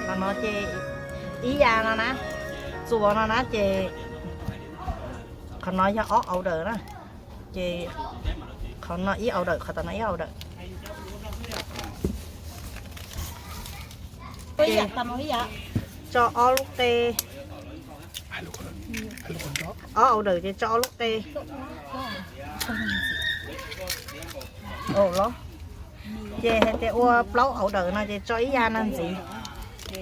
Qhov no ces ib yam no na, txuas no na ces qhov no yog ob order na, ces qhov no ib order, qhov tom no ib order. Tso ob lub qe, ob order ces tso ob lub qe. Los ces hais tias ua plaub order no ces tso ib yam no ntxiv. Ces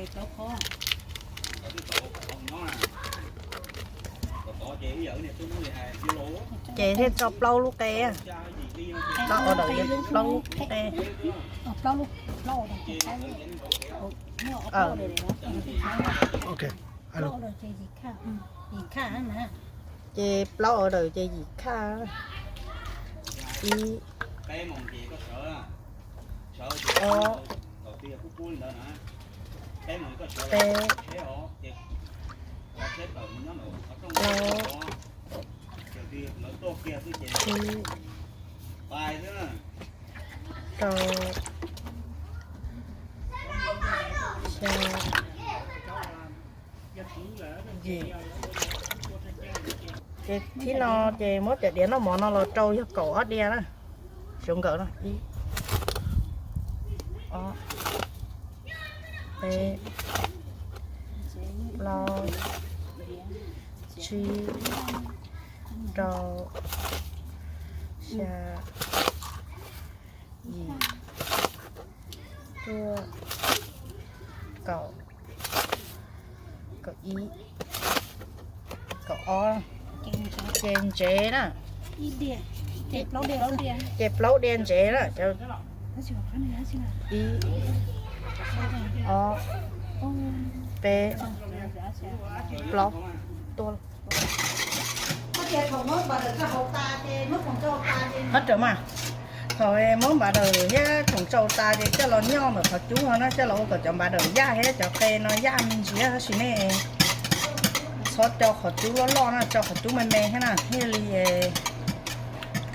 thiaj tso plaub lub qe, plaub order ces plaub lub qe. Ces plaub order ces yim khaj. Ib, ob, peb, plaub, tsib, rau, xya, yim. Ces thib no ces muab cov diav noj mov no los rau yog kaum ob diav na. Xyov nkawm no, ib, ob, peb, plaub, tsib, rau, xya, yim, cuaj, kaum, kaum ib, kaum ob. Ces ntsev na, ces plaub diav ntsev na. Ib, ob, peb, plaub, tuaj. Qhov tseem mas, thaum muab npav dawm thiab khoom tsau tas ces coj los nyoj ntawm qhov cub no na, coj los ua kom cov npav dawm yaj thiab cov qe no yaj me ntsis tab sis nej txhob coj qhov cub loj loj na, coj qhov cub me me thiab na thiaj li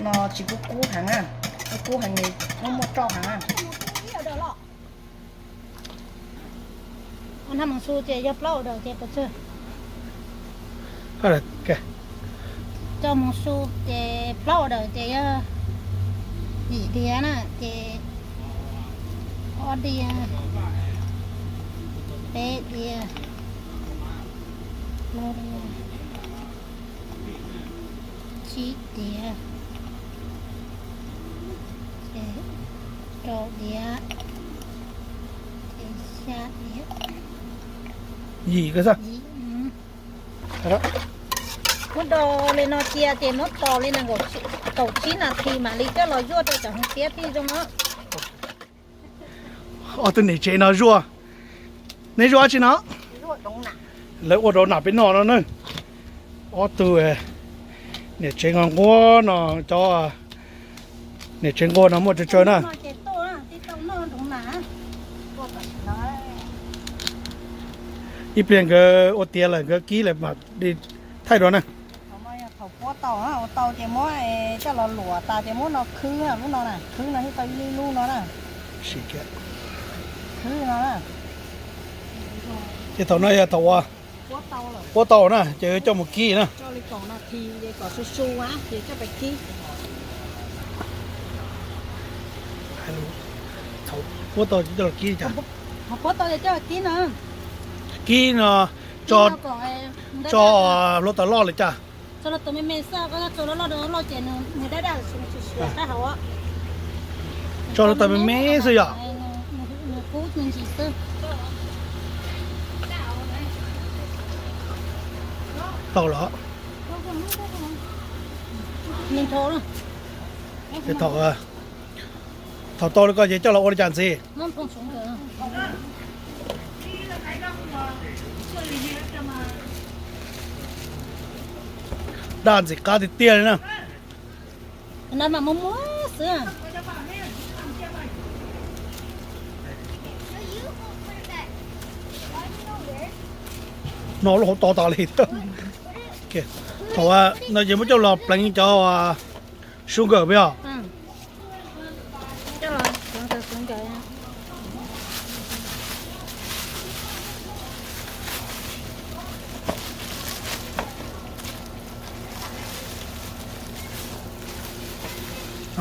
no tsis kub kub heev na, kub kub heev li muaj muaj roj heev na. Nab moos su ces yog plaub order ces pes tsawg? Coj moos su ces plaub order ces yog yim diav na ces ob diav, peb diav, plaub diav, tsib diav, ces rau diav, ces xya diav. Yim ko xwb. Muab do li no cia ces muab tos li nees nkaum tsib nas this mam li coj los zuaj rau cov hneev tiab thiaj zoo os. Ob tug niam tsev no zuaj, neb zuaj dab tsi no? Lawv ua rau nam peb noj no na. Ob tug niam tsev nquag nquag no, cov niam tsev nquag no muaj tsawg tsawg na. Ib pliag nkawd ua tiav lawm nkawd kib lawm mam li thaij dua na. Thaum puab tau, ua tau ces muab coj los luam tas ces muab no khwb, lub no na, khwb no thiaj tau ib lub no na. Khwb no na. Ces thaum no yog thaum uas puab tau na ces coj mus kib na. Puab tau ces coj los kib li cas? Puab tau ces coj los kib na. Kib no tso hluav taws loj li cas? Tso hluav taws me me xwb yom? Tau los? Thaum, thaum tau li ko ces coj los ua li cas ntxiv? Daj ntxim qab tiag tiag li na. No lub hauv to tas li. Thaum no ces muab coj los pleev cov su nkawm peb os. Coj los pleev cov su nkawm.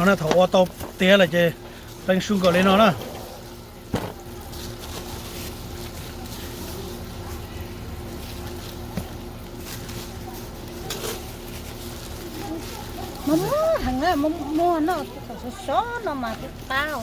No na, thaum ua tau tiav lawm ces pleev su nkaus li no na. Muag muag heev, muag muag no, sov sov no mas twb qab.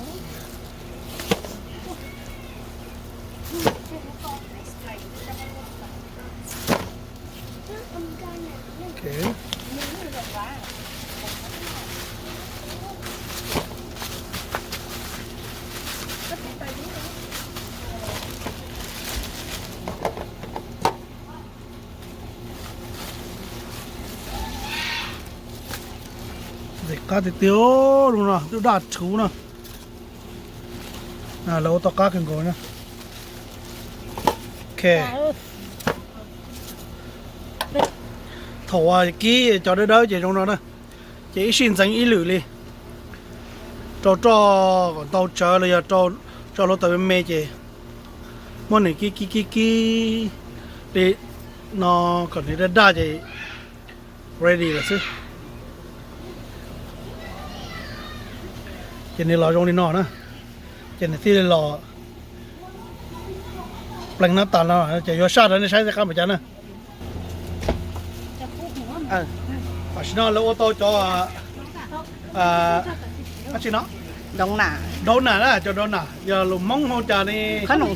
Ntxim qab tiag tiag, lub no twb daj rhuv na. Lawv ua tau qab kawg nkaus na. Ok. Thaum uas kib cov dawb dawb ces zoo no na, ces ib sij ntxeev ib lwm li rau roj kom ntau tsawv los yog rau hluav taws me me ces muab nws kib kib kib kib li no kom nws daj daj ces ready lawm xwb. Ces nws los zoo li no na, ces nws thiaj li los pleev nab tas no, ces yuav saj rau nej saib tej qab npaum cas na. Tam sim no lawv ua tau cov dab tsi no, donut na, cov donut yog lus Hmoob hu cas ne, qhob noom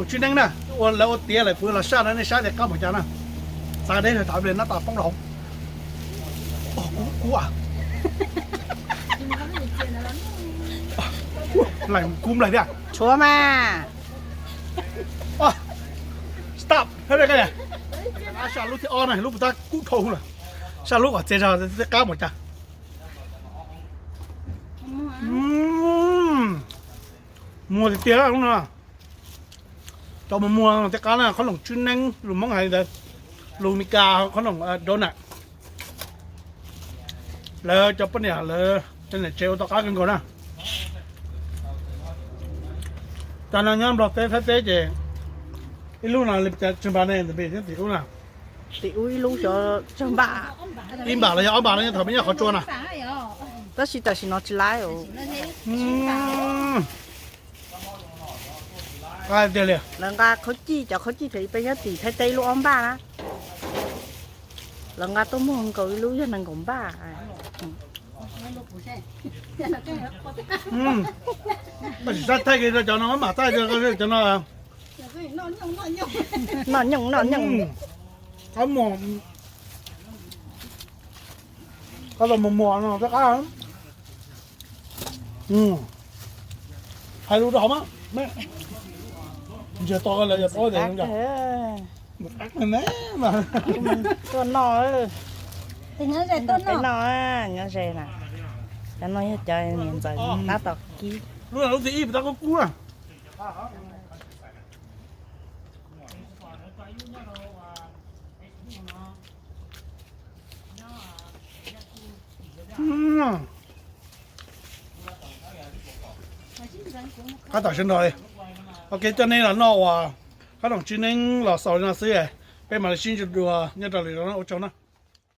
tswb neeb na, ua lawv ua tiav lawm, kuv los saj rau nej saib tias qab npaum cas na. Txav deb, nab tas poob rau hauv. Kub kub, kub nplaig thiab. Tshuav mas. Stop, saj lub thib ob na, lub puas tab kub dhau lawm. Saj lub kom txias zog tej qab npaum cas. Muag tiag tiag lub no. Cov muag muag tej qab na, qhob noom tswb neeb lus Hmoob hais li ntawd, lus Meskas qhob noom donut. Lawv cov poj niam lawv cov niam tsev ua tau qab kawg nkaus na. Cov no nyob Nplog teb Thaib teb ces ib lub no li tsawg npam ne, tim ub na. Tim ub ib lub xyov tsawg npam. Ib npam los yog ob npam no, nyob thaum peb nyob qhov tsua na. Tab sis tam sim no tsis laiv. Tiag li. Lawv nqa khaub cij, cov khaub cij thaum peb nyob tim Thaib teb ib lub ob npaj na. Lawv nqa tuaj muag nkaus ib lub yog nees nkaum npaj. Tab sis sab thaij kiag rau cov no mam thaij cov no. Noj nyooj noj nyooj. Qab muag, qab muag muag no rov qab. Hais lus rau hauv mas, ntsiag to lawm yog paub tias tuaj noj, peb noj, nyob ze na. Cov no yog cov niam ntxawm tab tom kib. Lub no lub thib ib puas tab kub kub na. Qab tom sawv ntxov li. Ok, coj nej los noj uas qhob noom tswb neeb los xaus li no xwb, peb mam li sib ntsib dua nyob rau lwm zaus na, ua tsaug na.